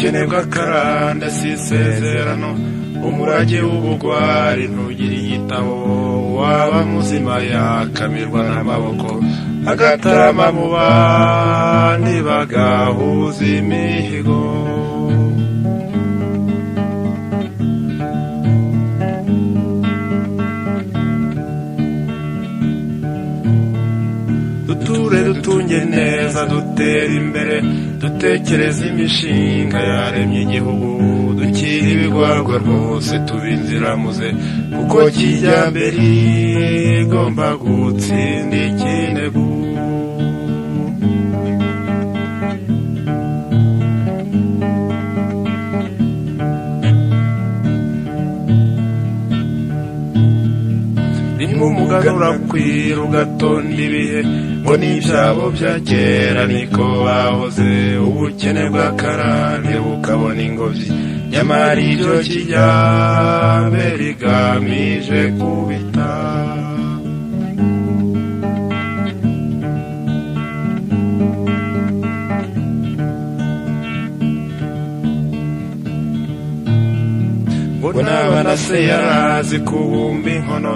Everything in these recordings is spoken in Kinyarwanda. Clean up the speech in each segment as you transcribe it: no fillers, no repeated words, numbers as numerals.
Ubukene bw'akarande si isezerano, umurage w'ubugwari ntugira igitabo. Waba muzima yakamirwa n'amaboko, agatarama mu bandi bagahuza imihigo. Duture dutunge neza, dutere imbere, dutekereze imishinga yaremye igihugu. Dukire ibigwarwa rwose tuba inziramuze, kuko kijyambere igomba gutsinda ikinegu. Rimwe umuganura kwira ugatonda ibihe, ngo n'ibyabo bya kera niko bahoze. Ubukene bw'akarande bukabona ingobyi, nyamara ibyo kijyambere igamije kubita. Ngo naba se yarazi kubumba inkono,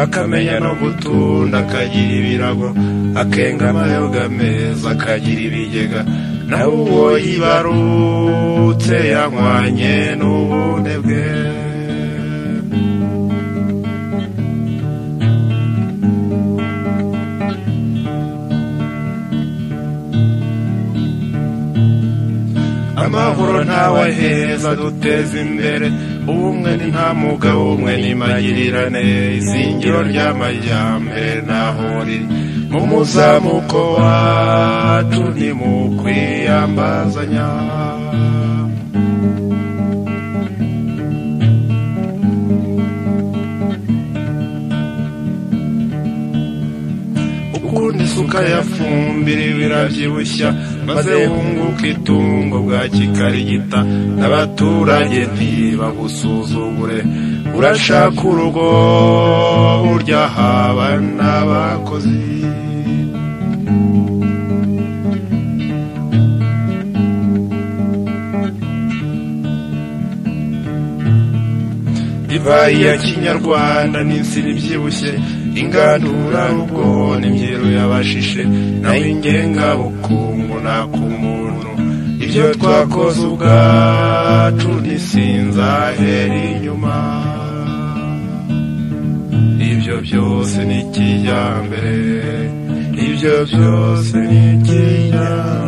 akamenya no gutunda, akagira ibirago, akenga amayoga meza, akagira ibigega. Nawe uwo yibarutse yanywanye n'ubunebwe. Amahoro ntawe aheza, duteze imbere ubumwe ni nta mugabo umwe ni magirirane. Izingiro ry'amajyambere naho riri mu muzamuko wacu, ni mu kwiyambazanya. Ukunda isuka yafumbira birabyibushya, maze wunguka itungo bwa kikarigita. N'abaturage ntibagusuzugure, urashaka urugo burya haba n'abakozi. Divayi ya kinyarwanda n'insina ibyibushye, ingandurarugo n'imyeru y'abashishe, naho ingengabukungu nakumuntu. Ibyo twakoze ubwacu ntisinzahera inyuma. Ibyo byose ni kijyambere, ibyo byose ni kijyambere.